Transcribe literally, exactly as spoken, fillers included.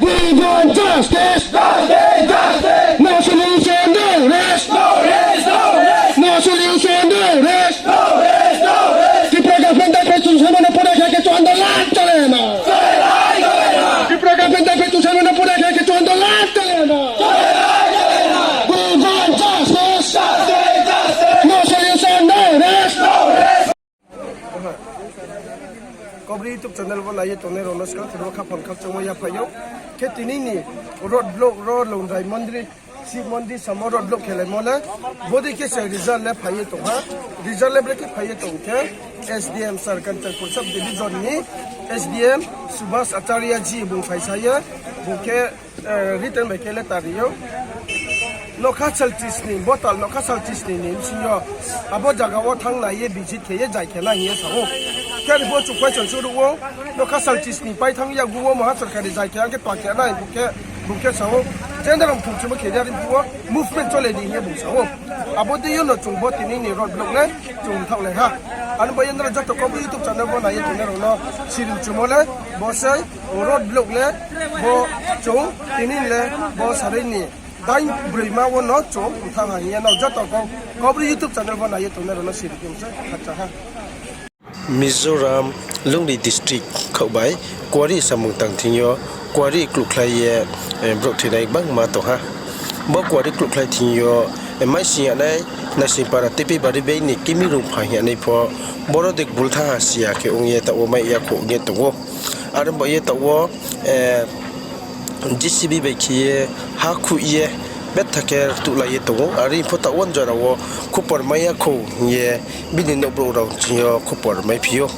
We want justice. No solution, no rest. No solution, no rest. Tipra government daiphai chung samano pore khe kechu andolan chole na. Tipra government daiphai chung samano pore khe kechu andolan chole na. We want justice. No solution, no rest. Kaubru YouTube channel wo nai ye tongnai rao no skang khe bo khaphang khakchangmo yaphai ou. Khe tini ni road block ro Longrai Mondri, Shiv Mondri samo road block khelaimo le, bodei khe se result le phai ye tong ha. Result le brekhe phai ye tong khe, S D M sir Kanchanpur sub division ni S D M Subhas Acharya ji bung phaisa ye, bung khe written bai khe letter ri ou. Nokha salchisni, bo tal nokha salchisni ni bsing yo abo zaga wo thanng nai ye visit khe ye zai khe nai hing ye sa ou. Khe ri bo chung question suhruh ou, nokha salchisni pai thanng yakgu wo maha sorkari zai khe ang khe pa khe nai bung khe, bung khe sa ou. General thungchimo khe ya ri phuh wo movement chole di hing ye bung sa ou. Abo dei yo no chung bo tini ni road block le chung mthaoh lai ha. Ani bo ye nrao joto Kaubru YouTube channel wo nai ye tongnai rao no siri mchumo le, bo sei road block le, bo chung tini le, bo sarui ni dai broima wo no chung mthaoh ha hing ye nrao joto Kaubru YouTube channel wo nai ye tongnai rao no siri khe mse khakchang ha. Mizoram Lungri district khaoh bai kuari samung tang thing yo kuari kluhkhlai ye brouh thoinai gbangma tong ha. Bo kuari kluhkhlai thing yo maising yanai, naising para tepi bari bai ni kimi rungphang hingnai pho, boro de bultha ha si ya khe ong ye taoh wo mai ya khouh ong ye tong ou. Are bo ye taoh wo J C B bai khe ye ha khuh ye betha khe rtuhlai ye tong ou. Are pho taoh wo jora wo khupor mai ya khou hing ye bini nouhbrouh rao ching yo khupor maiphi ou.